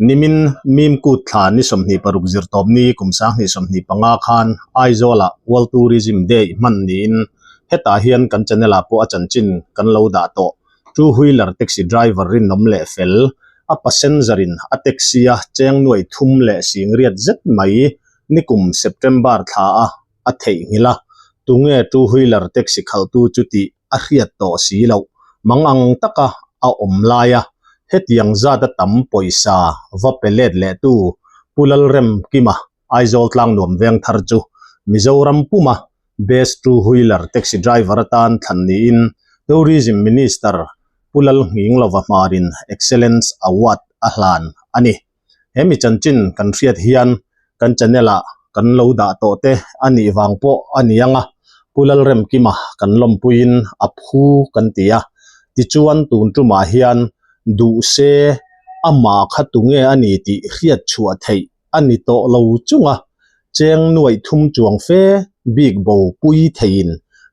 Nimin Mim Kut thla ni 26 zirtawpni kum 2025 khan Aizawlah World Tourism Day hman niin hetah hian kan channel ah pawh a chanchin kan lo dah tawh. Two wheeler taxi driver rinawm leh fel, a passenger in a taxi a cheng nuai thum leh singriat zet mai nikum September thla a a theihnghilh a, tunge two wheeler taxi khalhtu chu tih a hriat tawh si loh. Mang ang taka a awm laia hetiang zata tam pawisa va pe let lehtu Pu Lalremkima Aizawl Tlangnuam Vengthar chu Mizoram puma Best Two Wheeler Taxi Driver atan thlan niin Tourism Minister Pu Lalnghinglova hmarin Excellence Award a hlan a ni. He mi chanchin kan hriat hian kan channel ah kan lo dah tawh te a nih vang pawh a ni ang a, Pu Lalremkima kan lawmpuiin a phu kan ti a, tichuan tun tumah hian duh se amah kha tunge a ni tih hriat chhuah theih a ni tawh lo chung a, cheng nuaih thum chuang fe bik bo pui theiin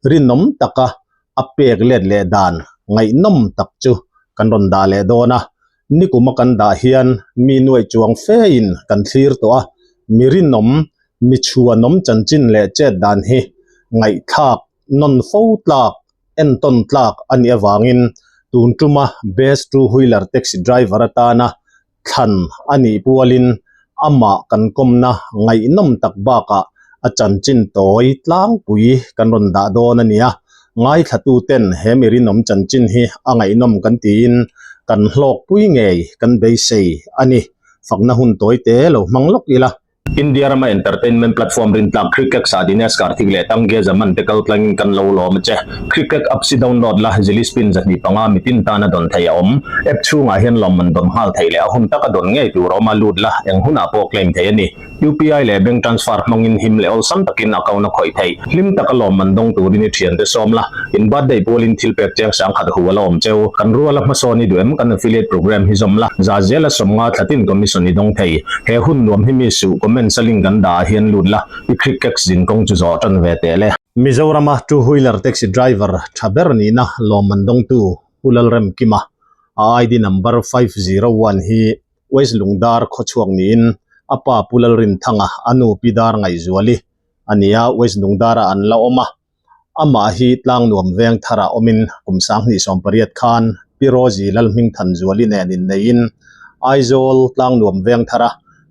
rinawm taka a pek let leh dan ngaihnawm tak chu kan rawn dah leh dawn a. Nikuma kan dah hian mi nuaih chuang fein kan thlir tawh a, mi rinawm, mi chhuanawm chanchin leh chet dan hi ngaihthlak nawn fo tlak, entawn tlak a nih avangin tun tuma Best Two Wheeler Taxi Driver atana thlan a nih pualin amah kan kawmna ngaihnawm tak bakah a chanchin tawi tlangpui kan rawn dah dawn a ni a. Ngaithlatuten he mi rinawm chanchin hi a ngaihnawm kan tiin kan hlawkpui ngei kan beisei a ni. Fakna hun tawi te lo hmang lawk ila. India rama entertainment platform rintlak Crickex ah Dinesh Karthik leh Tangge Zaman te kal tlangin kan lo lawm a che. Crickex app si download la, Zili Spin 25 mitin tana dawn thei a awm. App chhungah hian lawmman dawn nghal thei leh a hun taka dawn ngei tur a awm a, lut la, eng hunah pawh claim thei a ni. UPI leh bank transfer hmangin him leh awlsam takin account a khawih theih. Hlim taka lawmman dawng turin i thiante sawm la, in birthday pualin thil pek cheng sang khat hu a la awm cheu. Kan ruala hmasawn i duh em? Kan affiliate program hi zawm la, za zela sawmnga thlatin commission i dawng thei. He hun nuam hi mi suh, comments a link kan dah ah hian lut la, i Crickex zin kawng chu zawh tan ve teh le. Mizorama two wheeler taxi driver tha ber nihna lawmman dawngtu Pu Lalremkima, a ID number 501 hi West Lungdar khawchhuak niin a pa Pu Lalrinthanga, a nu Pi Dar Ngaihzuali a ni a, West Lungdarah an la awm a. Amah hi Tlangnuam veng tharah awmin kum 2018 khan Pi Rosie Lalhmingthanzuali nen inneihin Aizawl Tlangnuam veng thara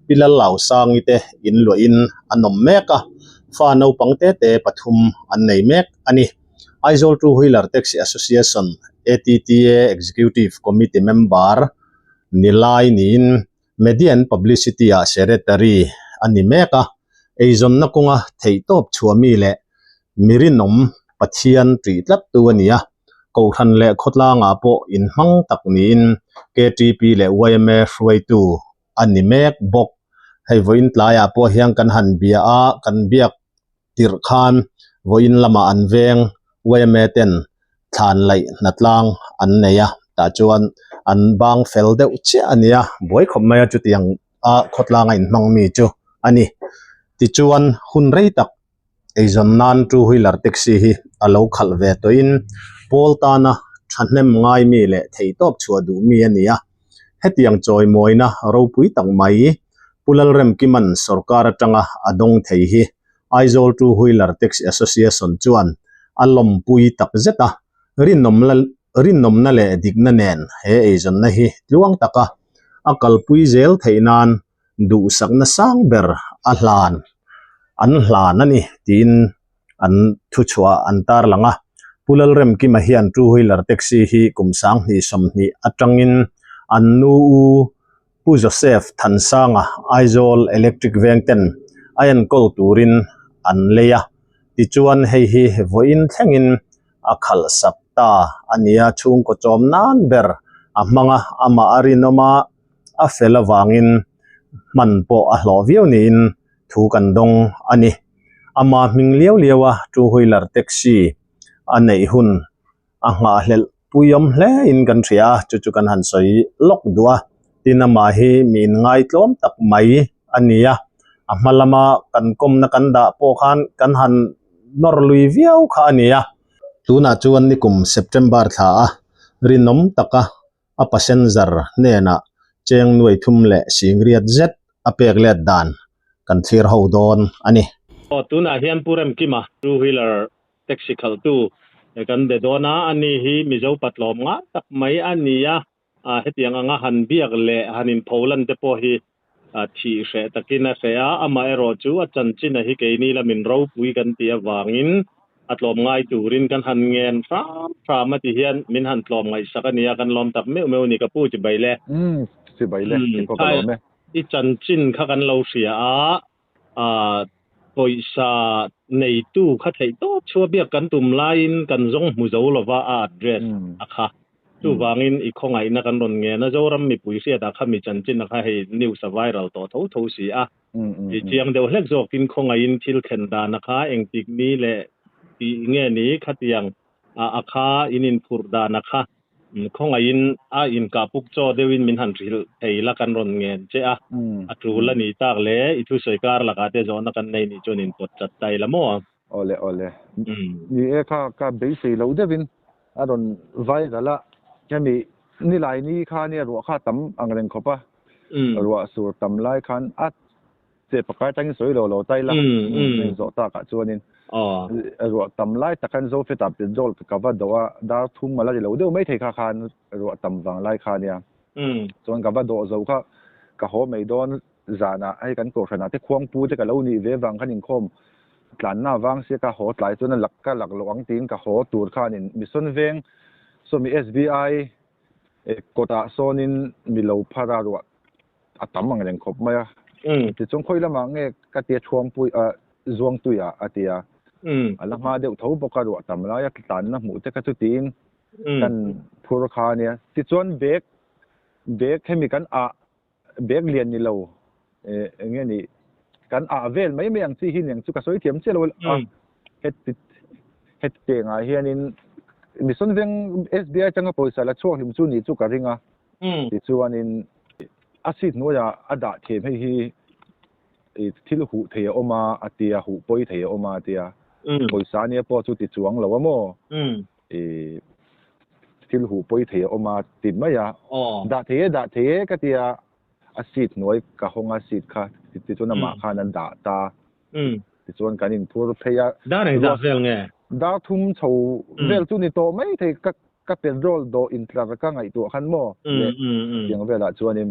Pi Lallausangi te inluahin an awm mek a, fa naupang te te pathum an nei mek a ni. Aizawl Two Wheeler Taxi Association, ATTA, Executive Committee member ni lai niin Media and Publicity ah Secretary a ni mek a, eizawnna kawnga theihtawp chhuah mi leh mi rinawm Pathian ṭih tlattu a ni a, Kohhran leh khawtlangah pawh inhmang tak niin KTP leh yma hruaitu a ni mek bawk. Hei vawiin tlaiah pawh hian kan han bia a, kan biak tirh khan vawiin lamah an veng yma ten thlan laih hnatlang an nei a, tah chuan an bang fel deuh chiah a nia, buai khawp mai a chutiang a khawtlang a inhmang mi chu a ni. Tichuan hun rei tak eizawn nan two wheeler taxi hi a lo khalh ve tawhin pawl tana thahnem ngai mi leh theihtawp chhuah duh mi a ni a, hetiang chawimawina ropui tak mai Pu Lalremkima'n sorkar atanga a dawng thei hi Aizawl Two Wheeler Taxi Association chuan a lawmpui tak zet a, rinawmna leh dikna nen he eizawnna hi tluang taka a kalpui zel theih nan duhsakna sang ber a hlan an hlan a ni tiin an thuchhuah an tarlang a. Pu Lalremkima hian Two Wheeler Taxi hi kum 2020 atangin an nu u Pu Joseph Thansanga Aizawl Electric Veng ten a enkawl turin an lei a, tichuan hei hi vawiin thlengin a khalh sak ta a nia, chhungkaw chawm nan ber a hmang a, amah a rinawm a, a fel avangin hman pawh a hlawh viau niin thu kan dawng a ni. Ama hming liau liau a two wheeler taxi a neih hun a nghahhlelh puiawm hle in kan hria a, chu chu kan han sawi lawk duh a, tin amah hi mi inngai tlawm tak mai a ni a, a hma lama kan kawmna kan dah pawh khan kan han nawr lui viau kha a ni a. Tunah chuan nikum September thla a rinawm taka a passenger hnenah. cheng nuai thum leh singriat zet a pek let dan kan thlir ho dawn a ni. Aw tunah hian Pu Remkima two wheeler taxi khalhtu kan be dawn a, ani hi Mizo patlawm ngai tak mai a ni a, hetiang anga han biak leh han inpholan te pawh hi thih hreh takin a hreh a, amaherawh chu a chanchin a hi keini lamin ropui kan tih avangin a tlawm ngai turin kan han ngen hram hram a ti hian min han tlawm ngaihsak a nia, kan lawm tak meuh meuh a ni ka pu chibai le. Umm chibai le, kei pawh ka lawm e. I chanchin kha kan lo hria a, pawisa neitu kha theih tawp chhuah biak kan tum laiin kan zawng hmu zo lova a address a kha. Chuvangin i khawngaihna kan rawn ngen a, Zoram mipui hriatah kha mi chanchin a kha hei news a viral tawh tho tho si a. I chiang deuh hlek zawkin khawngaihin thil thlen dan a kha engtik ni leh tih nge ni khatiang a kha in inphurh dan a kha khawngaihin a inkah puk chaw deuhin min han hrilh thei la kan rawn ngen che a, a tul a ni tak le i thusawi kar lakah te zawhna kan nei nih chuan inpawt chat ta ila maw? Awle awle. Ni e kha ka beisei lo deuhin a rawn viral a, hemi nilai ni kha nia ruah kha tam ang reng khawp a, ruah sur tam lai khan a che pakai tangin sawi lo lo tai la, zawh takah chuanin ruah tam lai tak khan Zofeta petrol ka va dawh a, dar thum a la ri lo deuh mai thei kha khan ruah tam vang lai kha nia, chuan ka va dawh zo kha ka haw mai dawn Zanah hei kan kohhranah te khuangpu te ka lo nih ve vang khan inkhawm tlanna avang sia ka haw tlai chuan a lak ka lak loh ang tiin ka haw tur khanin Mission Veng sawmi SBI kawtah sawnin mi lo phar a ruah a tam ang reng khawp mai a. Tichuan khawi lamah nge ka tia Thuangpui Zuangtuiah a ti a. A la hma deuh tho bawk a ruah tam laia tlanna hmuh te kha chu tiin kan phur kha a nia. Tichuan bag bag hemi kan ah Bag lian ni lo eng nge ni kan ah vel mai mai ang chi hi niang chu ka sawi thiam chiah lo a heti heti tengah hianin Mission Veng SBI atanga pawisa la chhuak hlim chu ni chu ka ring a tichuanin a seat hnuaiah a dah thiam hei hi thil huh thei a awm a a tia huh pawi thei a awm a a tia pawisa ania pawh chu ti chuang lo a maw. I thil huh pawi thei a awm a ti mai a, dah thei e dah thei e ka ti a, a seat hnuai ka hawng a seat kha tichuan amah khan a dah ta, tichuan kan inphur phei a. Dar engzah vel nge? Dar thum chho vel chu ni tawh mai thei ka ka petrol dawh intlar ka ngaihtuah khan maw leh tiang velah chuanin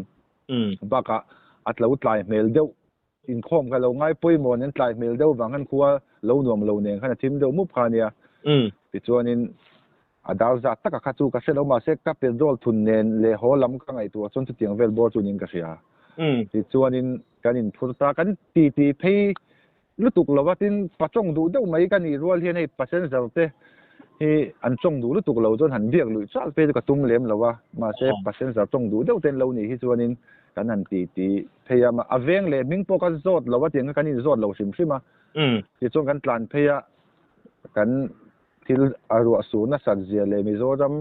bakah a tlo tlai hmel deuh Inkhawm ka lo ngai pawimawh nen tlai hmel deuh vang khan khua lo nuam lo nen khan a thim deuh mup kha a nia. Tichuanin a dar zat taka kha chu ka hre lo mahse ka petrol thun nen leh haw lam ka ngaihtuah chuan chutiang vel bawr chu niin ka hria. Tichuanin kan inphur ta, kan titi phei lutuk lo a, tin pachawng duh deuh mai ka nih rual hian hei passenger te hi an chawng duh lutuk lo chuan han biak luih chal phei chu ka tum lem lo a, mahse passenger chawng duh deuh te an lo nih hi chuanin kan han titi phei a, a veng leh hming pawh ka zawt lo a tiang kha kan inzawt lo hrim hrim a, tichuan kan tlan phei a, kan thil a ruah sur nasat zia leh Mizoram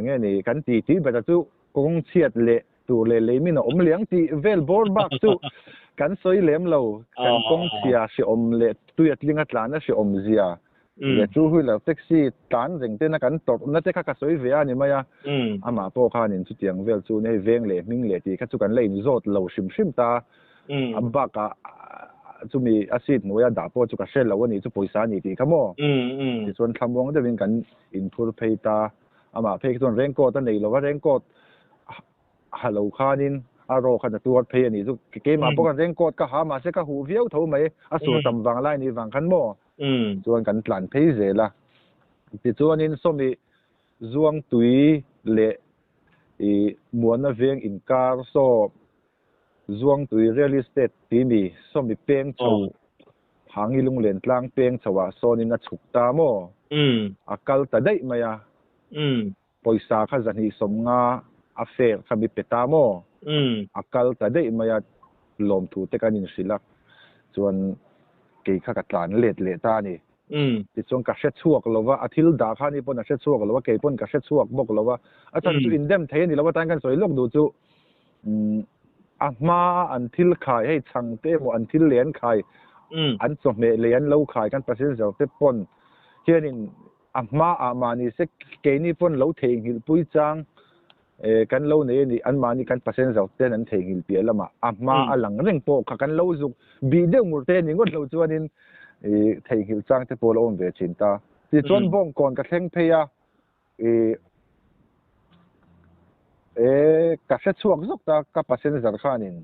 nge ni kan titi ber a chu kawng chhiat leh tur leh lei min a awm liang tih vel bawr bak chu kan sawi lem lo, kan kawng chhia hrehawm leh tui a tling a tlan a hrehawm zia leh two wheeler taxi tlan reng tena kan tawrhna te kha ka sawi ve a ni mai a, amah pawh khanin chutiang vel chu hei veng leh hming leh tih kha chu kan la inzawt lo hrim hrim ta, a bakah chumi a seat hnuaia dah pawh chu ka hre lo a nih chu pawisa a ni tih kha maw? Tichuan thlamuang deuhin kan inphur phei ta, amah phei kha chuan raincoat a nei lo va, raincoat ha lo khanin a raw khan a tuar phei a nih chu keimah pawh khan raincoat ka ha mahse ka huh viau tho mai a sur tam vang lai nih vang khan maw chuan kan tlan phei zel a tichuanin sawmi Zuangtui leh i Muana veng inkar saw Zuangtui real estate timi sawmi peng chho Hangi lunglen tlang peng chho ah sawnin a chhuk ta maw a kal ta daih mai a. Pawisa kha zahnih sawmnga a fare kha mi pe ta maw? A kal ta daih mai a, lawmthu te kan inhrilh a, chuan kei kha ka tlan let leh ta a ni. Tichuan ka hre chhuak lo va, a thil dah kha ni pawn a hre chhuak lo va, kei pawn ka hre chhuak bawk lo va, a chhan chu indem thei a ni lo a, tan kan sawi lawk duh chu a hma an thil khai hei chhang te emaw an thil lei an khai, an chawhmeh lei an lo khai kan passenger te pawn hianin A hmaah mahni se keini pawn lo theihnghilh pui chang Kan lo nei a nih, anmahni kan passenger ten an theihnghilh piah lamah a hma a lang reng pawh kha kan lo zuk bih deuh ngur te a ni ngawt lo chuanin theihnghilh chang te pawh a lo awm ve thin ta. Tichuan Bawngkawn ka thleng phei a, ka hre chhuak zawk ta ka passenger khanin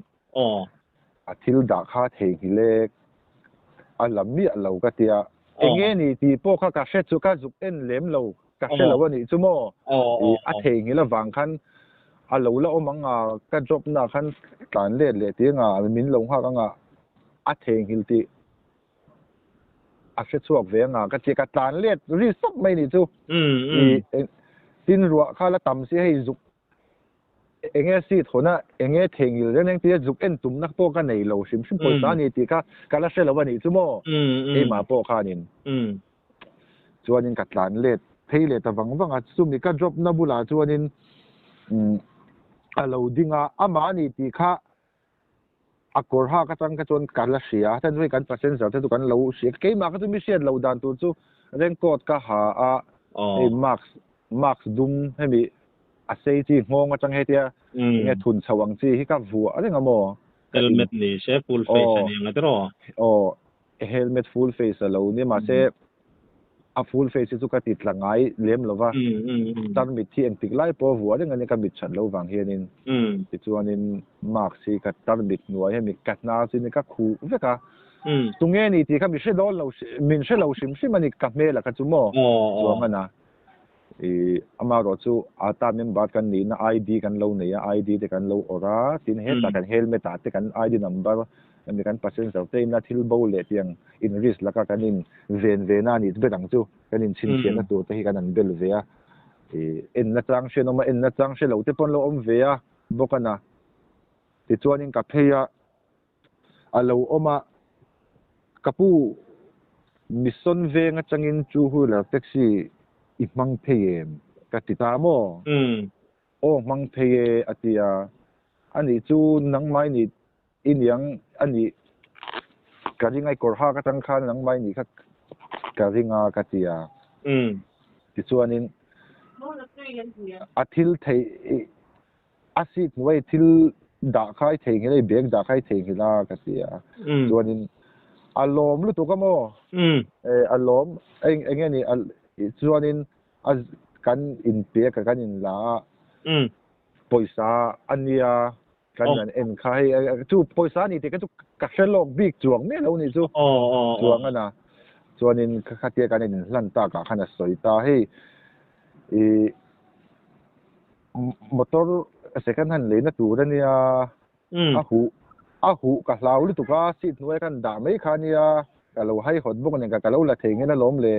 a thil dah kha theihnghilh e a la miah lo ka tia. Enge ni tih pawh kha ka hre chu ka zuk en lem lo. Ka hre lo a nih chu maw? I a theihnghilh avang khan a lo la awm ang a, ka drop na khan tlan let leh tih anga min lo nghak anga a theihnghilh tih a hre chhuak ve anga ka ti ka tlan let ri sawp mai nih chu. I tin ruah kha la tam si hei zuk Enge seat hawn a, enge theihnghilh reng reng tia zuk en tumna pawh ka nei lo hrim hrim pawisa a ni tih kha ka la hre lo a nih chu maw? Keimah pawh khanin chuanin ka tlan let phei leh ta vang vang a, chumi ka drop na bulah chuanin a lo ding a, amah a ni tih kha a kawr hak atang kha chuan ka la hria a, chuan kan passenger te chu kan lo hria, keimah kha chu mi hriat loh dan tur chu raincoat ka ha a, hei mask mask dum hemi a sei chi nghawng atang hetia enge thun chho ang chi hi ka vuah reng a maw? Helmet ni se full face a ni ang a tiraw? Aw helmet full face a lo ni mahse a full face hi chu ka ti tla ngai lem lo va, tarmit hi engtik lai pawh a vuah reng a ni ka mit that lo vang hianin tichuanin mask hi ka tarmit hnuai hemi ka hnar chu ni ka khuh vek a, tunge ni tih kha mi hre dawn lo min hre lo hrim hrim a ni ka hmel a kha chu maw chuang a na i amaherawh chu ata member kan nihna ID kan lo nei a ID te kan lo awrh a tin hetah kan helmet ah te kan ID number Hemi kan passenger te ina thil bo leh tiang in risk laka kan in ven ve na anih ber ang chu kan in chhinchhiahna tur te hi kan an bel ve a, ih en na chang hriat awm a, en na chang hre lo te pawh an lo awm ve a bawk a na. Tichuanin ka phei a, a lo awm a, ka pu Mission veng atangin two wheeler taxi i hmang phei em? ka ti ta maw? Aw hmang phei e a ti a, anih chu nangmah i nih I niang a nih ka ring a, i kawr hak atang khan nangmah i nih kha ka ring a ka ti a. Tichuanin a thil theih a seat hnuai thil dah kha i theihnghilh a, i bag dah kha i theihnghilh a ka ti a. Chuanin a lawm lutuk a maw? A lawm eng enge ni chuanin a kan inpek a kan inla a pawisa a nia. Kan an en kha hei chu pawisa a ni tih kha chu ka hre lawk bik chuang miah lo nih chu chuang a na chuanin khatia kan in hlan tak ah khan a sawi ta hei ih motor second hand leina tur a nia a huh a huh ka hlau lutuk a seat hnuai khan dah mai kha a nia ka lo haihawt bawk a nia ka lo la thei nghen alawm le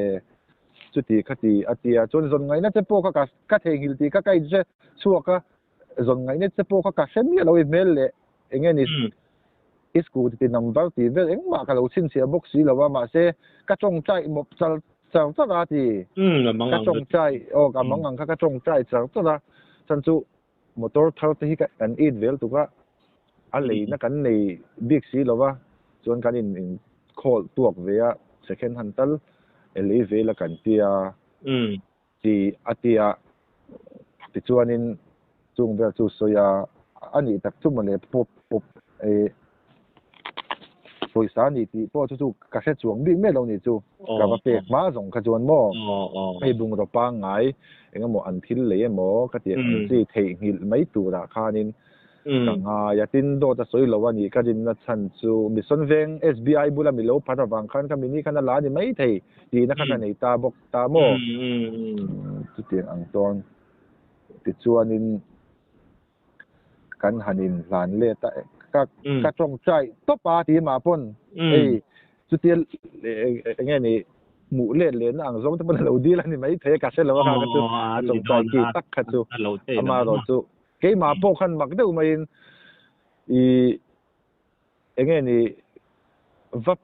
chuti khati a tia chuan zawn ngaihna te pawh kha ka theihnghilh tih kha ka inhre chhuak a. Zawn ngaihna che pawh kha ka hre miah lo i hmel leh eng nge ni i scooty ti number tih vel engmah ka lo chhinchhiah bawk si lo a mahse ka tawngtai mawp char char char a ti ka tawngtai aw ka mang ang kha ka tawngtai char char a chhan chu motor thar te hi kan it vel tuk a a leina kan nei bik si lo va chuan kan in in khawl tuak ve a second hand tal lei vel a kan tia Ti a ti a, tichuanin chung vel chu sawi a, a nih tak chu mawle pawp pawp e pawisa a ni tih pawh chu chu ka hre chuang bik miah lo ni chu, ka va pek hma zawng kha chuan maw hei bungraw pangngai eng emaw an thil lei emaw ka tih ang chi theihnghilh mai turah khanin Ka ngai a, tin dawt a sawi lo a nih ka rinna chhan chu Mission Veng SBI bula mi lo phat avang khan kha mini khan a la ni mai thei tihna kha ka nei ta bawk ta maw? Chutiang ang chuan tichuanin kan han inhlan let a, ka ka tawngtai tawp a tih mah pawn hei chutia eng nge ni hmuh let lehna ang zawng te pawn a lo dil a ni mai thei a ka hre lo a kha kha chu a tawngtai ki tak kha chu amaherawh chu Keimah pawh khan mak deuh maiin i enge ni va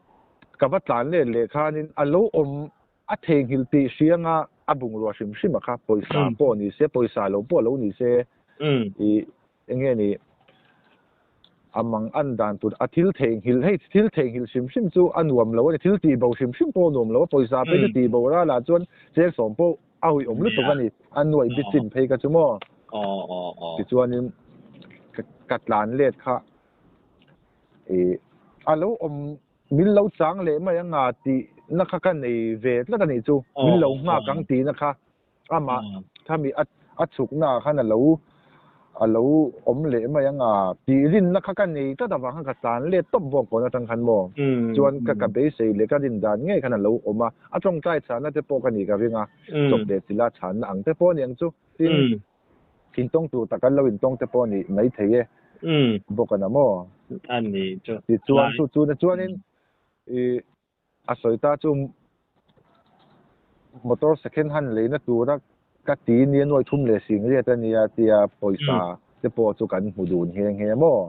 ka va tlan let leh khanin a lo awm a theihnghilh tih hrianga a bungrua hrim hrim a kha pawisa pawh ni se pawisa lo pawh lo ni se i enge ni a mang an dan tur a thil theihnghilh hei thil theihnghilh hrim hrim chu a nuam lo a ni thil tih bo hrim hrim pawh a nuam lo a pawisa phei chu tih bo ral ah chuan cheng sawm pawh a huih awm lutuk a ni a nuaih bichin phei kha chu maw. Tichuanin ka tlan let kha ih a lo awm min lo chang leh mai anga tih na kha ka nei ve tlat a nih chu. Min lo nghak ang tih na kha amah khami a a chhukna ah khan a lo a lo awm leh mai anga tih rinna kha ka nei tlat avang khan ka tlan let tawp bawk kawn atang khan maw chuan ka ka beisei leh ka rin dan ngei khan a lo awm a, a tawngtai chhanna te pawh ka nih ka ring a, chawp leh chila chhanna ang te pawh a ni ang chu. Tin, intawng tur tak an lo intawng te pawh a nih maithei e bawk a na maw? A ni chu. Tichuan chu chu na chuanin ih A sawi ta chu motor second hand leina tura ka ti nia nuai thum leh sing riat a nia tia pawisa te pawh chu kan hmu dun nghe nghe maw?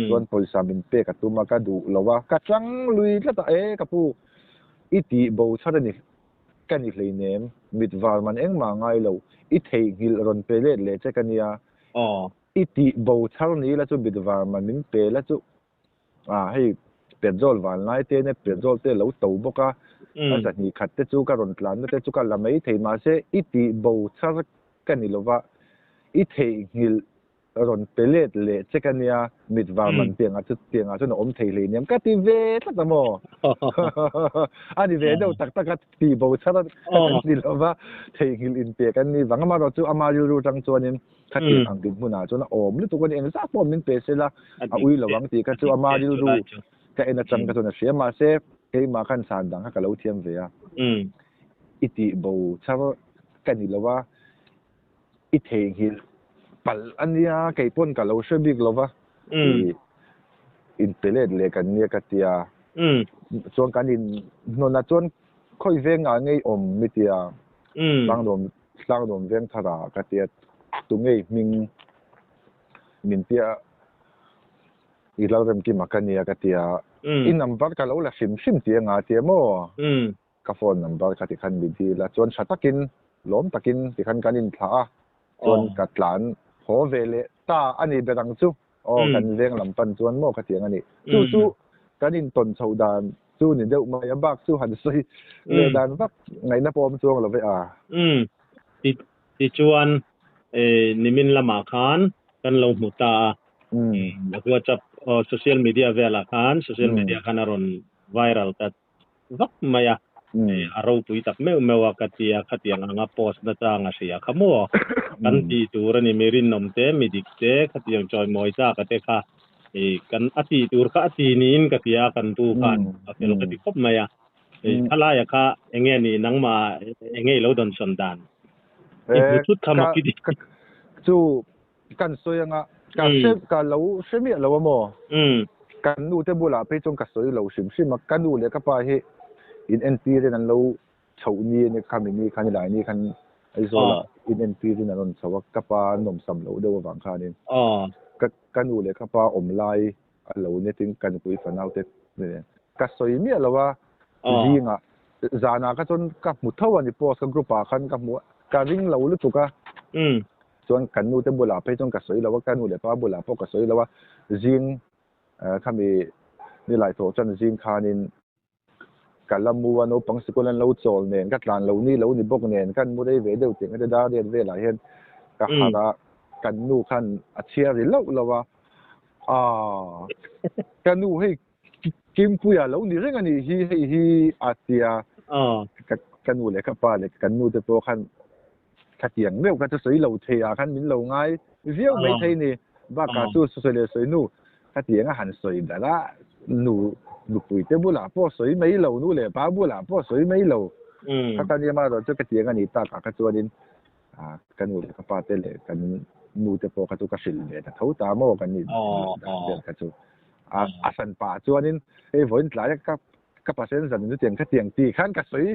Chuan pawisa min pek a tum a, ka duh lo a, ka chang lui tlat a, e ka pu i tih bo chhat a ni ka ni hleinem, mit var man engmah ngai lo, i theihnghilh rawn pe let leh che ka nia, i tih bo chhar ni la chu mit var man min pe la chu Ah hei petrol van lai te nia petrol te lo to bawk a, a zahnih khat te chu ka rawn tlanna te chu ka la mai thei mahse i tih bo char ka ni lova, i theihnghilh rawn pe let leh che ka nia mit var man tiangah chu tiangah chuan a awm thei hlei niam ka ti ve tlat a maw? A ni ve deuh tak tak a tih bo char ka ni lova theihnghilh inpek an ni vang amaherawhchu ama rilru atang chuanin Khatiang ang dinhmunah chuan a awm lutuk a ni. Engzah pawh min pe se la, a ui lo ang tih kha chu ama rilru ka en atang kha chuan a hria. Mahse, keimah khan chhan dang kha ka lo thiam ve a. I tih bo char ka ni lo a, i theihnghilh palh a nia, kei pawn ka lo hre bik lo va, i inpe let leh kan nia ka tia. Chuan kan inhnawn a, chuan khawi vengah ngei awm mi tia, tlangnuam Tlangnuam veng thar ah ka tia tu ngei hming min tia i Lalremkima ka nia ka tia i number ka lo la hrim hrim ti anga tia maw ka phone number kha tikhan mi dil a chuan tha takin lawm takin tikhan kan inthlah a chuan ka tlan haw ve leh ta a ni ber ang chu. Aw kan veng lam pan chuan maw ka tiang a ni. Chu chu kan intawn chhoh dan chu ni deuh mai a, bak chu han sawi leh dan vak ngaihna pawh awm chuang lo ve a. Umm tichuan nimin lamah khan kan lo hmu ta a, WhatsApp social media velah khan social media khan a rawn viral ta vak mai a, a ropui tak meuh meuh a ka tia, khatiang anga post na chang a hria kha maw? Kan tih tur a ni, mi rinawm te, mi dik te, khatiang chawimawi chak a te kha kan a tih tur kha a ti niin ka tia kan pu khan a fel ka ti khawp mai a, khalaia kha enge ni nangmah enge i lo dawnsawn dan? I hmu thut kha mak i ti. Chu kan sawi anga ka hre ka lo hre miah lo a maw? Kan nu te bulah phei chuan ka sawi lo hrim hrim a, ka nu leh ka pa hi in entirin an lo chhoh ni a nia khami ni khan helai ni khan Aizawl ah in entirin an rawn chho a, ka pa nawmsam loh deuh avang khanin ka ka nu leh ka pa awm lai a lo nia tin ka nupui fanau te ka sawi miah lo a, zingah zanah kha chuan ka hmu tho a ni post ka group ah khan ka hmu a, ka ring lo lutuk a. Chuan kan nu te bulah phei chuan ka sawi lo a, ka nu leh pa bulah pawh ka sawi lo a, zing khami nilai thawh chuan zing khanin ka la mu a, naupang sikul an lo chawl nen, ka tlan lo ni lo ni bawk nen, kan mu rei ve deuh tih ang te dar riat velah hian ka harh a, kan nu khan a chhiar ri loh loh a, aaa ka nu hei Kimpuia lo ni reng a nih hi hei hi a tia ka nu leh ka pa leh kan nu te pawh khan Khatiang meuh kha chu sawi lo thei ah khan min lo ngai viau mai thei ni. Bakah chu sawi leh sawi nu khatiang a han sawi darh a, nu nupui te bulah pawh sawi mai lo, nu leh pa bulah pawh sawi mai lo. Kha ka nia marawh chu khatiang a nih takah kha chuanin ka nu leh ka pa te leh kan nu te pawh kha chu ka hrilh ve ta tho ta maw kan nih dan vel kha chu. A hran pah chuanin hei vawiin tlai ka Ka pasien zan in chutiang khatiang tih khan ka sawi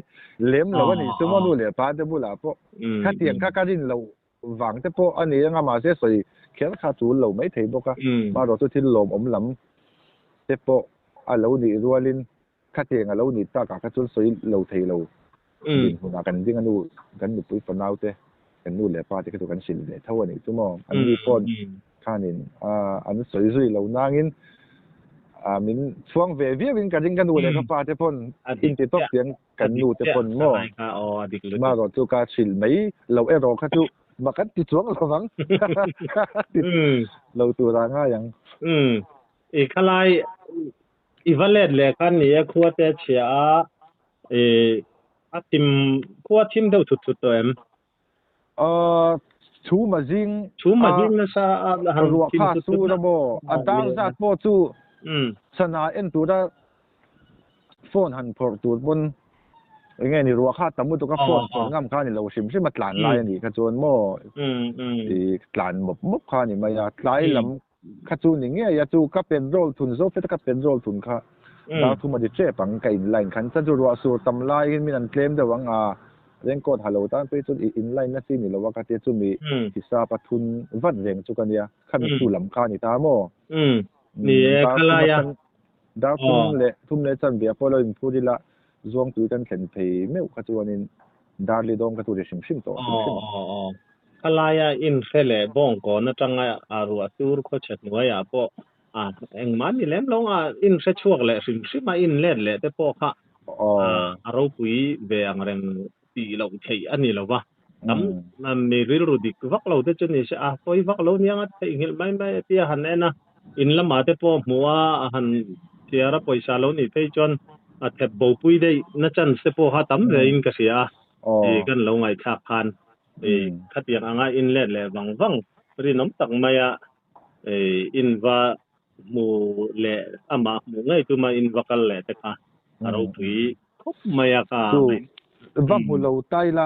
lem lo a nih chu maw nu leh pa te bulah pawh khatiang kha ka rin loh vang te pawh a ni anga mahse sawi kher kha tul lo mai thei bawk a, marawh chu thil lawmawm lam te pawh a lo nih rualin khatiang a lo nih takah kha chuan sawi lo thei lo dinhmunah kan ding a nu kan nupui fanau te kan nu leh pa te kha chu kan hrilh ve tho a nih chu maw an ni pawn Khanin an sawi zui lo nangin min chhuang ve viau in ka ring ka nu leh ka pa te pawn in ti tawp tiang kan nu te pawn maw marawh chu ka hrilh mai loh erawh kha chu Mak an ti chuang lo vang. Ti lo tur ah ngai ang. Umm. I khalai i va let leh khan ni e khua te a chhia a, i a thim khua thim deuh thut thut tawh em? Aaa chhum a zing Chhum a zing nasa a han ruah thim kha thut thut sur na. a maw? A dar zat pawh chu sana en tura phone han phawrh tur pawn eng nge ni ruah kha tam lutuk a phone phawrh ngam kha a ni lo hrim hrim a tlan lai a nih kha chuan maw ih tlan mawp mawp kha a ni mai a tlai lam kha chu ni ngei a chu ka petrol thun zo feta ka petrol thun kha dar thum a ti tep ang ka in line khan chuan chu ruah sur tam laiin min an tlem deuh ang a raincoat ha lo tan phei chuan ih in line na chi ni lo a ka tia chumi hisap a thun vat reng chu ka nia khami chu lam kha a ni ta maw ni e khalai a. Dar thum leh thum leh chanve a pawh lo inphur ila Zuangtui kan thlen phei meuh kha chuanin dar li dawng kha chu ri hrim hrim tawh hrim hrim ang. Aw aw. Khalaia inhre leh bawngkawn atanga a ruah tur khawchhe hnuaiah pawh a engmah ni lem lo a inhre chhuak leh hrim hrim a inlet leh te pawh kha a ropui ve ang reng tih loh theih a ni lo va. Tam mi rilru dik vak lo te chu ni se a pawi vak lo nia nga theihnghilh mai mai a tia han en a, in lamah te pawh hmuh a a han chhiar a pawisa lo nih phei chuan a thep bopui daih na chance te pawh kha tam ve in ka hria a, ih kan lo ngaihthlak khan ih khatiang anga in let leh vang vang rinawm tak maia ih in va hmu leh amah hmuh ngei tuma in va kal leh te kha a ropui khawp mai a ka Chu va hmu lo ta ila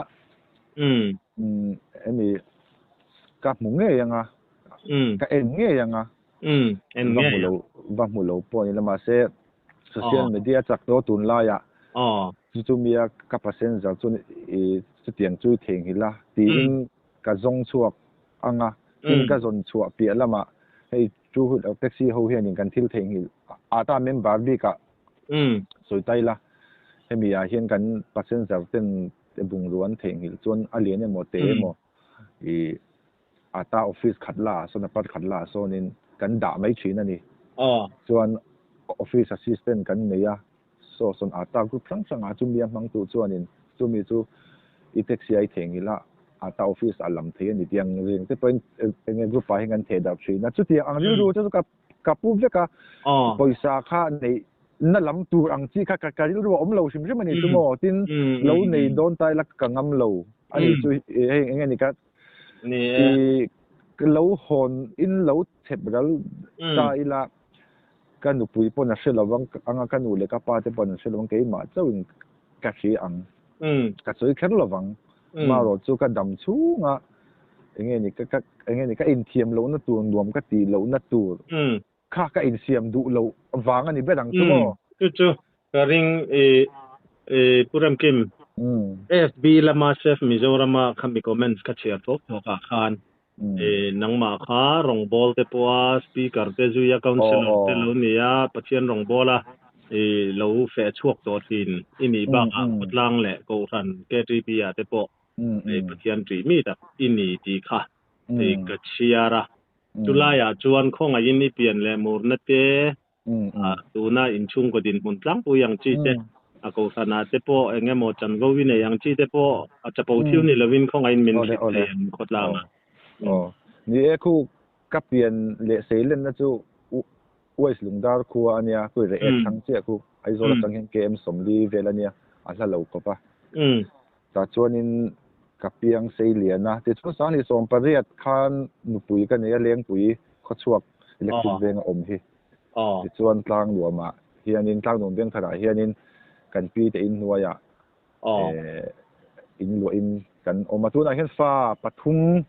emi ka hmu ngei anga ka en ngei anga va hmu lo va hmu lo pawh ni la mahse social media chak tawh tunlaiah chu chu mia ka passenger chuan i chutiang chu i theihnghilh a tiin ka zawng chhuak anga tin ka zawn chhuah piah lamah hei chu taxi ho hianin kan thil theihnghilh ata member bikah sawi ta ila hemi ah hian kan passenger ten bungrua an theihnghilh chuan a lian emaw te emaw ih ata office khat la ah sawn a part khat la ah sawnin kan dah mai thin a ni. Chuan office assistant kan nei a saw sawn ata group hrang hrang ah chumi a hmang tu chuanin chumi chu i taxi a i theihnghilh a ata office ah lam thei a ni tih ang reng te pawhin eng nge group ah hian kan theh darh thin a chutiang ang rilru chu ka ka pu vek a pawisa kha neih na lam tur ang chi kha ka rilru a awm lo hrim hrim a ni chu maw tin lo nei dawn ta ila ka ngam lo a ni chu hei eng nge ni ka i lo hawn in lo chhep ral ta ila ka nupui pawn a hre lo ang anga ka nu leh ka pa te pawn an hre lo ang keimah chauhin ka hria ang ka sawi kher lo vang marawh chu ka dam chhunga eng nge ni ka ka eng nge ni ka inthiam lohna tur nuam ka tih lohna tur kha ka insiam duh loh vang a ni ber ang chu maw? Chu chu ka ring i i Pu Remkim FB lama Chef Mizorama khami comments ka chhiar thawk thawk ah khan i nangmah kha rawngbâwl te pawha speaker te zuia councillor te lo ni a Pathian rawngbâwl a i lo feh chhuak tawh thin i nih bakah khawtlang leh Kohhran KTP ah te pawh i Pathian ṭih mi tak i ni tih kha i ka chhiar a. Chulaiah chuan khawngaihin i pian leh murna te tuna inchhungkaw dinhmun tlangpui ang chi te, a kohhranah te pawh eng emaw chanvo i nei ang chi te pawh a chapo thil ni lovin khawngaihin min hrilh thei ang khawtlangah. Aw, ni e khu ka pian leh seilenna chu West Lungdar khua a nia, khu reh ek thlang chiah khu Aizawl atang hian KM 40 vel a nia, a hla lo khawp a. Tah chuanin ka piang sei lian a, tichuan Sanghnih 18 khan nupui ka nei a Lengpui khawchhuak electric veng a awm hi. Tichuan Tlangnuamah hianin Tlangnuam veng tharah hianin kan pi te in hnuaiah in luahin kan awm a. Tunah hian fa pathum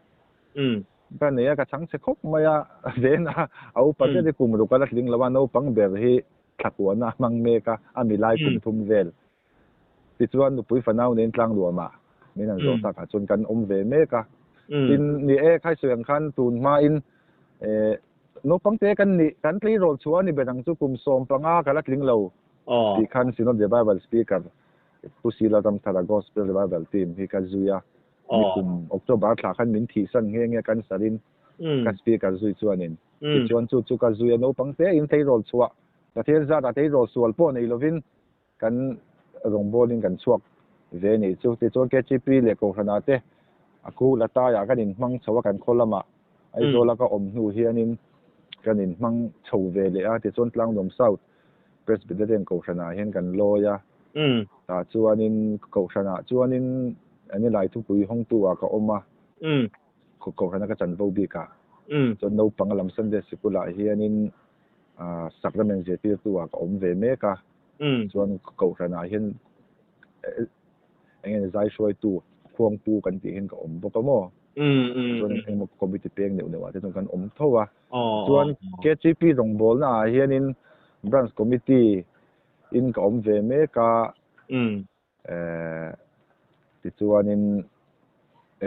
ka nei a, ka chhang chhe khawp mai a, ven a, a upa ber hi kum ruk a la tling lo a, naupang ber hi thlakuahna a hmang mek a, a milai kum thum vel. Tichuan nupui fanau nen tlangnuamah min han zawh takah chuan kan awm ve mek a. Tin, ni e, Khaisawi ang khan tun hmain naupang te kan nih, kan tleirawl chhuah a ni ber ang chu kum 15 ka la tling lo tih khan Synod Revival Speaker Pu Sila Ramthara Gospel Revival Team hi ka zui a. Ni kum October thla khan min thihsan nghe nghe cancer in ka speaker zui chuanin. Tichuan chu chu ka zui a, naupang te in tleirawl chhuah, Pathian zatah tleirawl sual pawh nei lovin Kan rawngbawlin kan chhuak ve nih chu. Tichuan KTP leh Kohhranah te A ku Lataiah kan inhmang chho a, kan khaw lamah Aizawla ka awm hnu hianin kan inhmang chho ve leh a, tichuan Tlangnuam South Presbyterian Kohhranah hian kan lawi a. Tah chuanin Kohhranah chuanin Nilai thupui hawngtu-ah ka awm a, Kohhrana ka chanvo bikah. Chuan naupang lam Sunday Sikul-ah hianin Sacrament zirtirtu-ah ka awm ve mek a, chuan Kohhranah hian eng nge zai hruaitu khuangpu kan tih hian ka awm bawk a maw? Chuan engemaw committee peng neuh neuh ah te chuan kan awm tho a. Chuan KTP rawngbawlna ah hianin branch committee in ka awm ve mek a. Tichuanin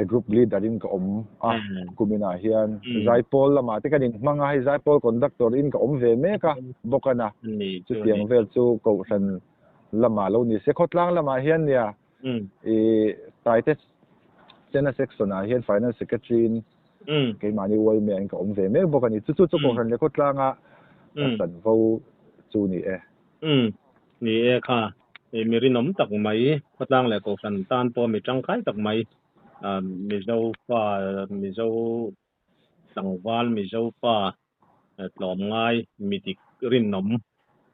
group leader in ka awm a kuminah hian zaipawl lamah te kan inhmang a, hei zaipawl conductor in ka awm ve mek a bawk a na. Chutiang vel chu kohhran lamah lo ni se khawtlang lamah hian nia i Taite Sena section ah hian finance secretary in keimahni uaime ah in ka awm ve mek bawk a ni. Chu chu chu kohhran leh khawtlanga ka chanvo chu ni e. Ni e kha i mi rinawm tak mai khawtlang leh kohhran tan pawh mi tangkai tak mai Mizo fa Mizo tlangval Mizo pa tlawmngai mi dik rinawm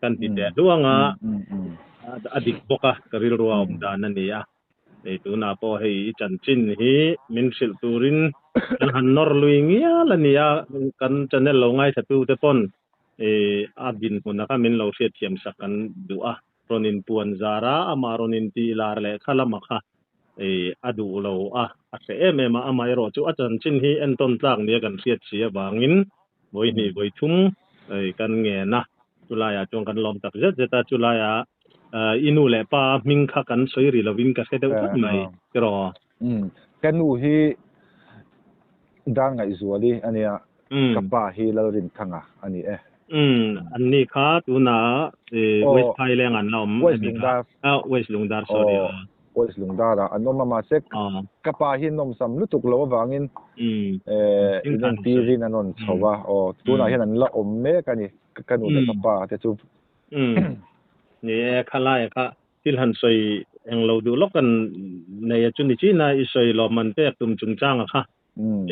kan ti teh hluang a, a dik bawk a, ka rilru a awm dan a ni a. Hei tunah pawh hei i chanchin hi min hrilh turin kan han nawr lui ngial a ni a, kan channel lo ngaithla te pawn a dinhmun a kha min lo hriatthiam sak kan duh a, rawn inpuan zar a, amah rawn intih lar leh kha lama kha a duh lo a, a hreh em em a, amaherawh chu a chanchin hi entawn tlak nia kan hriat si avangin vawi hnih vawi thum kan ngen a, chulaiah chuan kan lawm tak zet zet a, chulaiah i nu leh pa hming kha kan sawi ri lovin ka hre deuh tlat mai tiraw. Ka nu hi Darngaihzuali a nia, ka pa hi Lalrinthanga a ni e. An ni kha tunah West Phaileng an la awm. West Lungdar. West Lungdar sorry. West Lungdar ah an awm a mahse ka pa hi nawmsam lutuk lo avangin inentirin an rawn chho a, aw tunah hian an la awm mek a ni ka nu leh ka pa te chu. Ni e khalai kha Thil han sawi eng lo duh lawk kan nei a chu ni chin a, i sawi lawmman pek tum chungchanga kha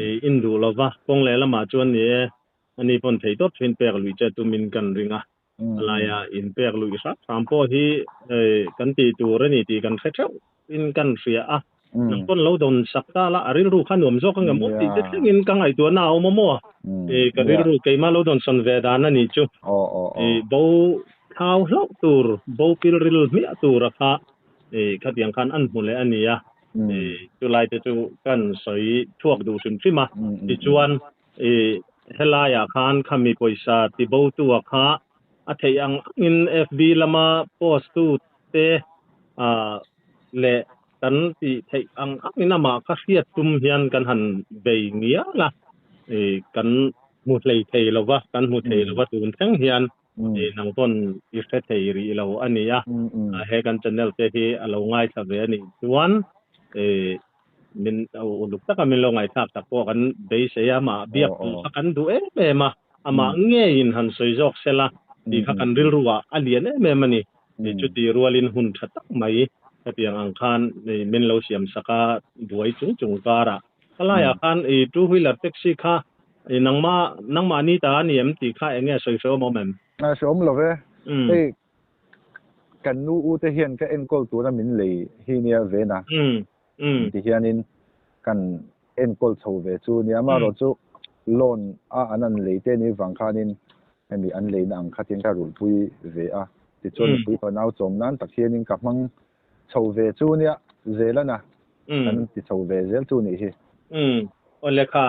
i in duh lo va, kawng leh lamah chuan ni e, ani pawn thei tawp chuin pek luih che tumin kan ring a, a laia in pek luih hram hram pawh hi kan tih tur a ni tih kan hre theuh in kan hria a, nang pawn lo dawn sak ta la, a rilru kha nuam zawk ang em aw tih te thlengin ka ngaihtuahna a awm a maw? Ka rilru keimah lo dawn sawn ve dan a nih chu. Bo thau hlauh tur, bo pil ril hmiah tur a kha khatiang khan an hmu leh a ni a. Chulai te chu kan sawi chhuak duh hrim hrim a. Tichuan helaiah khan khami pawisa tibotu a kha a theih ang angin FB lama post tu te leh kan tih theih ang angin amah kha hriat tum hian kan han bei ngial a, kan hmu hlei thei lo va, kan hmu thei lo va tun thleng hian nang pawn i hre thei rih lo a ni a, he kan channel te hi a lo ngaithla ve a nih chuan min uluk taka min lo ngaihthlak tak pawh kan beisei a, amah biak tur kha kan duh em em a, amah ngeiin han sawi zawk sela tih kha kan rilru ah a lian em em a ni. Chuti rualin hun tha tak mai hetiang ang khan min lo siam sak a, buai chung chung karah khalaiah khan i two wheeler taxi kha nangmah nangmahni ta a ni em tih kha eng nge sawi hreawm awm em? A hreawm lo ve. Hei kan nu u te hian ka enkawl tura min lei hi nia ven a. Ti hianin kan enkawl chho ve chu nia. Amaherawhchu loan a an an lei te ni vang khanin hemi an leina ang khatin ka rulhpui ve a. Tichuan nupui fanau chawm nan tak hianin ka hmang chho ve chu nia zelana kan ti chho ve zel chu nih hi. Awle kha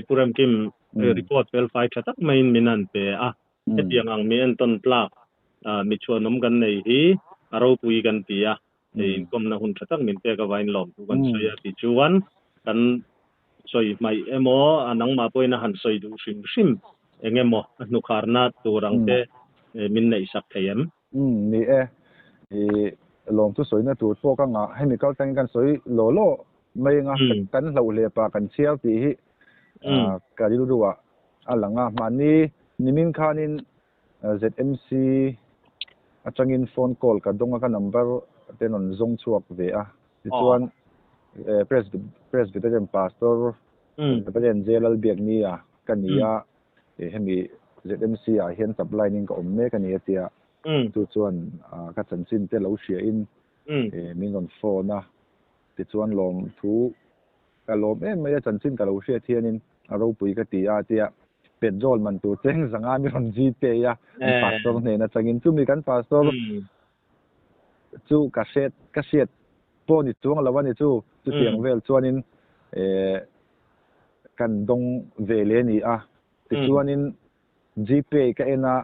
Pu Remkim report felfai tha tak maiin min han pe a. Hetiang ang mi entawn tlak mi chhuanawm kan nei hi a ropui kan ti a. Inkawmna hun tha tak min pek avain lawmthu kan sawi a tichuan kan sawi hmaih emaw a nangmah pawhin a han sawi duh hrim hrim eng emaw a hnukharna tur ang te min neih sak thei em? Umm ni e, i lawmthu sawina tur pawh ka ngah hemi kal tangin kan sawi law law mai anga kan hlauh leh pah kan chhiar tih hi ka rilru ah a lang a, mahni nimin khanin ZMC atangin phone call ka dawng a, ka number te rawn zawng chhuak ve a. Tichuan Presbyterian Pastor Reverend J Lalbiaknia ka ni a, hemi ZMC ah hian supply in ka awm mek a ni a tia, chu chuan ka chanchin te lo hria in min rawn phone a, tichuan lawm thu ka lawm em mai a, chanchin ka lo hriat hianin a ropui ka ti a tia, petrol man tur cheng zanga mi rawn gpay a, an pastor hnen atangin chumi kan pastor chu ka hriat ka hriat pawh ni chuang lo a ni chu chutiang vel chuanin eh kan dawng ve leh a ni a tichuanin gpay ka en a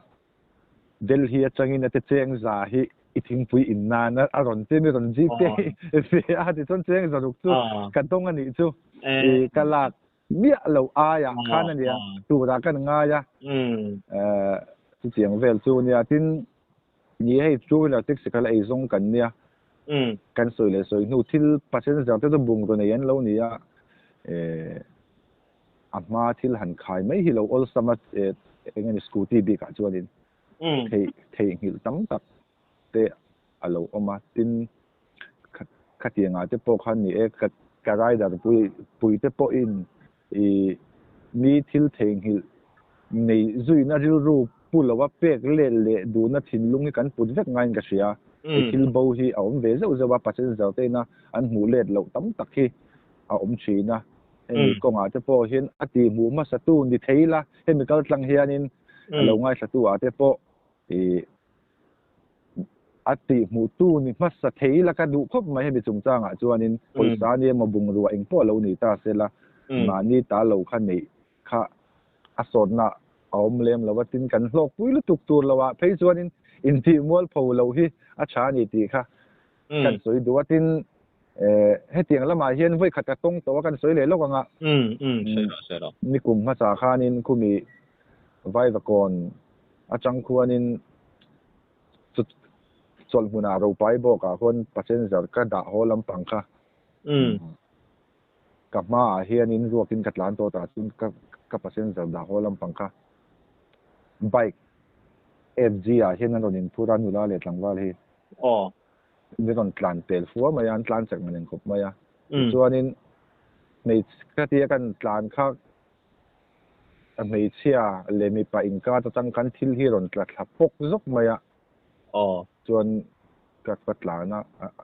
Delhi atangin a te cheng za hi i thingpui in nan a rawn che mi rawn gpay ve a tichuan cheng za ruk chu ka dawng a nih chu i ka lak miah lo aiah khan a nia turah kan ngai a chutiang vel chu nia tin Ni hei two wheeler taxi kha la ei zawng kan nia. Kan sawi leh sawi hnu thil passenger te chu bungraw nei an lo ni a, eh a hma thil han khai mai hi lo awlsam a eh eng nge ni scooty bik ah chuanin theih theihnghilh tam tak te a lo awm a, tin khatiang ah te pawh khan ni e ka ka rider pui pui te pawhin I mi thil theihnghilh nei zuina rilru pu loa pek let leh duhna thinlung hi kan put vek ngaiin ka hria. I thil bo hi a awm ve zeuh zeuh a, passenger te ina an hmuh let loh tam tak hi a awm thin a. Hemi kawngah te pawh hian a tih hmuh hmasatu ni thei la, hemi kal tlang hianin a lo ngaithlatu ah te pawh i A tihhmuhtu ni hmasa thei la ka duh khawp mai hemi chungchangah chuanin pawisa nia emaw bungrua eng pawh lo ni ta se la mahni ta lo kha neih kha a sawtna a awm lem lo a tin kan hlawkpui lutuk tur loah phei chuanin intih mualpho lo hi a tha a ni tih kha kan sawi duh a tin hetiang lamah hian vawi khat ka tawng tawh a kan sawi leh lawk ang a nikum hmasa khanin khumi Vaivakawn atang khuanin chawlh hmunah Ropai bawkah khuan passenger ka dah haw lampang kha ka hmaah hianin ruakin ka tlan tawh tah chuan ka ka passenger dah haw lampang kha bike FG ah hian an rawn inphur a nula leh tlangval hi min rawn tlan pel fua mai a an tlan chak ngan engkhawp mai a tichuanin hmeichhe khatia kan tlan kha A hmeichhia leh mipa inkar atang khan thil hi rawn tla thla pawk zawk mai a. Aw. Chuan ka ka tlan a,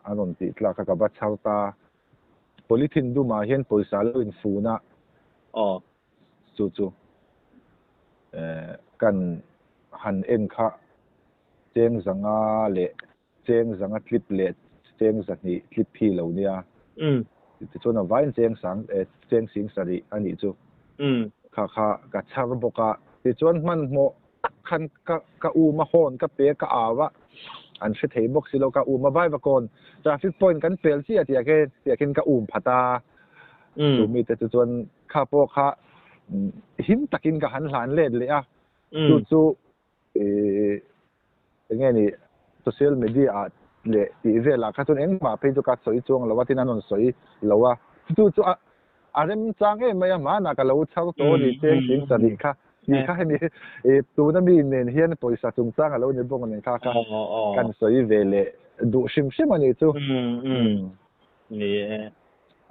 a rawn tih tlak a, ka va chhar ta. Polythene dumah hian pawisa lo infun a. Aw. Chu chu eh kan han en kha cheng zanga leh cheng zanga tlip leh cheng zahnih tlip hi lo nia. Tichuan a vaiin cheng sang eh cheng sing sarih a nih chu. Kha kha ka chhar bawk a. Tichuan hmanhmawh tak khan ka ka um a hawn ka pe ka au a, an hre thei bawk si lo ka um a Vaivakawn traffic point kan pel chiah tih ah khian tih ah khian ka um phat a. Chu mite chu chuan kha pawh kha him takin ka han hlan let leh a. Chu chu ih eng nge ni social media ah leh tih velah kha chuan engmah phei chu ka sawi chuang lo a tin an rawn sawi lo a chu chu a a remchang em mai a hmanah ka lo chhar tawh a ni cheng sing sarih kha tih kha hemi ih tuna mi nen hian pawisa chungchang a lo ni bawk nen kha kha kan sawi ve leh duh hrim hrim a ni chu. Ni e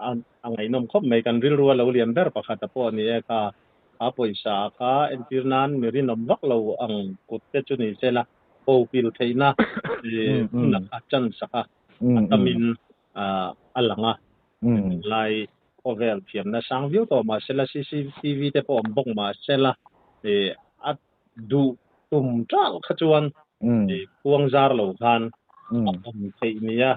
a ngaihnawm khawp mai kan rilru a lo lian ber pakhat a pawh a ni e kha. A pawisa kha entir nan mi rinawm vak lo ang kut te chu ni se la, bo pil theihna hun a chance a a tamin a lang a. Tunlai khawvel thiamna sang viau tawh mah se la, CCTV te pawh awm bawk mah se la, a duh tum ṭalh kha chuan khuang zar lo khan a awm theih nia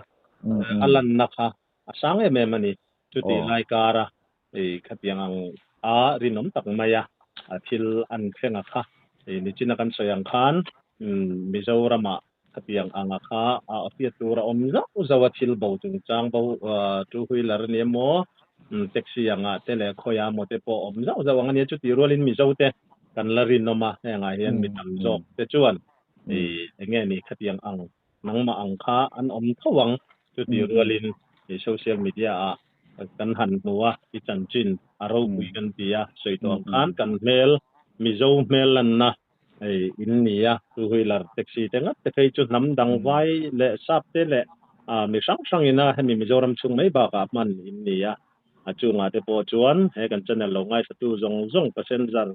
a lanna kha a sang em em a ni. Chutih lai kara I khatiang ang a rinawm tak mai a, thil an thleng a kha. I nichina kan sawi ang khan Mizoramah khatiang anga kha a hriat tur a awm zauh zauh a, thil bo chungchang bo two wheeler a ni emaw taxi angah te leh khawiah emaw te pawh awm zauh zauh ang a nia. Chutih rualin Mizote kan la rinawm a, hengah hian mi tam zawk te chuan i enge ni khatiang ang nangmah ang kha an awm tho ang. Chutih rualin i social media ah kan han hmu a, i chanchin a ropui kan ti a, sawi tawh ang khan kan hmel, Mizo hmel lanna hei in ni a, two wheeler taxi te ngat te phei chu hnam dang vai leh sap te leh A mi hrang hrangin a hemi Mizoram chhung mai bakah hman in ni a, a chungah te pawh chuan he kan channel lo ngaithla tu zawng zawng passenger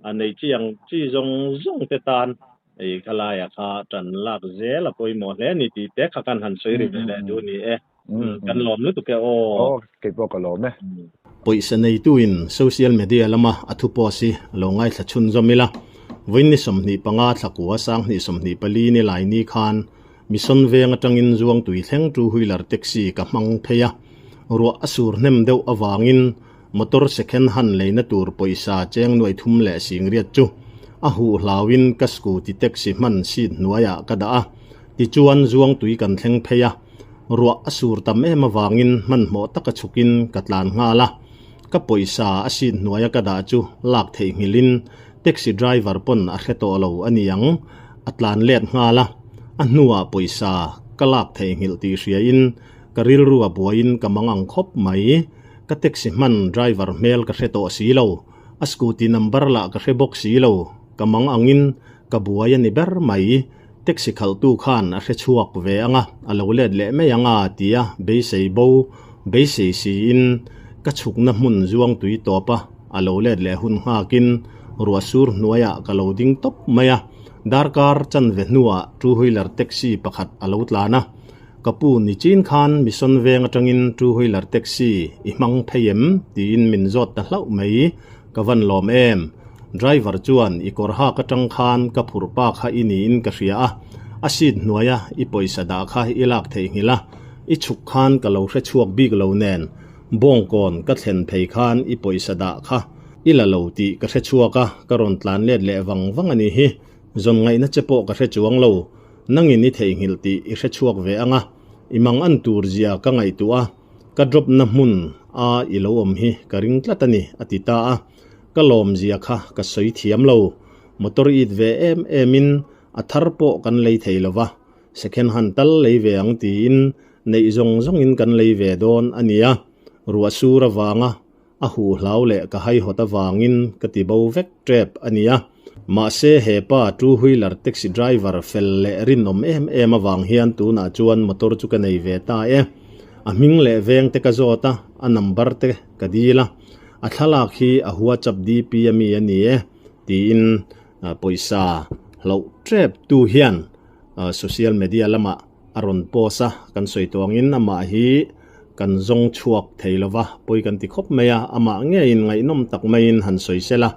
a nei chi ang chi zawng zawng te tan ei khalaiah kha tan lak zel a pawimawh hle a ni tih te kha kan han sawi ri ve leh duh a ni e. Kan lawm lutuk e aw. Aw kei pawh ka lawm e. Pawisa neituin social media lama a thu post hi lo ngaithla chhunzawm ila, vawiin ni 25 thlakua 2024 ni lai ni khan Mission veng atangin Zuangtui thleng two wheeler taxi ka hmang phei a, ruah a sur hnem deuh avangin motor second hand leina tur pawisa cheng nuai thum leh singriat chu a huh hlauin ka scooty taxi hman seat hnuaiah ka dah a, tichuan Zuangtui kan thleng phei a. Ruah a sur tam em avangin hmanhmawh taka chhukin ka tlan nghal a, ka pawisa a seat hnuaia ka dah chu lak theihnghilhin taxi driver pawn a hre tawh lo a ni ang, a tlan let nghal a, a hnuah pawisa ka lak theihnghilh tih hriain ka rilru a buaiin ka mang ang khawp mai, ka taxi hman driver hmel ka hre tawh si lo, a scooty number lah ka hre bawk si lo, ka mang angin ka buai a ni ber mai. Taxi khalhtu khan a hre chhuak ve ang a, a lo let leh mai ang a tia beisei bo beisei siin ka chhukna hmun zuang tui tawp a, a lo let leh hun nghakin ruah sur hnuaiah ka lo ding tawp mai a. Darkar chanve hnuah two wheeler taxi pakhat a lo tlan a, Ka pu nichin khan Mission veng atangin two wheeler taxi i hmang phei em? tiin min zawt ta hlauh mai, ka van lawm em? Driver chuan i kawr hak atang khan ka phurh pa kha i niin ka hria a, a seat hnuaia i pawisa dah kha i lak theihnghilh a, i chhuk khan ka lo hre chhuak bik lo nen, bawngkawn ka thlen phei khan i pawisa dah kha i la lo tih ka hre chhuak a, ka rawn tlan let leh vang vang a nih hi, zawn ngaihna che pawh ka hre chuang lo, nangin i theihnghilh tih i hre chhuak ve ang a, i mang an tur zia ka ngaihtuah a, ka drop na hmun a i lo awm hi ka ring tlat a ni, a ti ta a. Ka lawmzia kha ka sawi thiam lo. Motor it ve em em in a thar pawh kan lei thei lo va, second hand tal lei ve ang tiin neih zawng zawng in kan lei ve dawn a nia. Ruah sur avanga a huh hlau leh ka haihawt avangin ka ti bo vek tep a nia. Mahse he pa two wheeler taxi driver fel leh rinawm em em avang hian tunah chuan motor chu ka nei ve ta e. A hming leh veng te ka zawt a, a number te ka dil a. A thlalak hi a WhatsApp DP a mi a ni e tiin pawisa hloh tep tu hian social media lamah a rawn post a, kan sawi tawh angin amah hi kan zawng chhuak thei lova pawi kan ti khawp mai a, amah ngeiin ngaihnawm tak maiin han sawi sela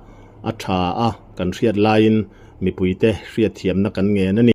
a tha a, kan hriat laiin mipuite hriatthiamna kan ngen a ni.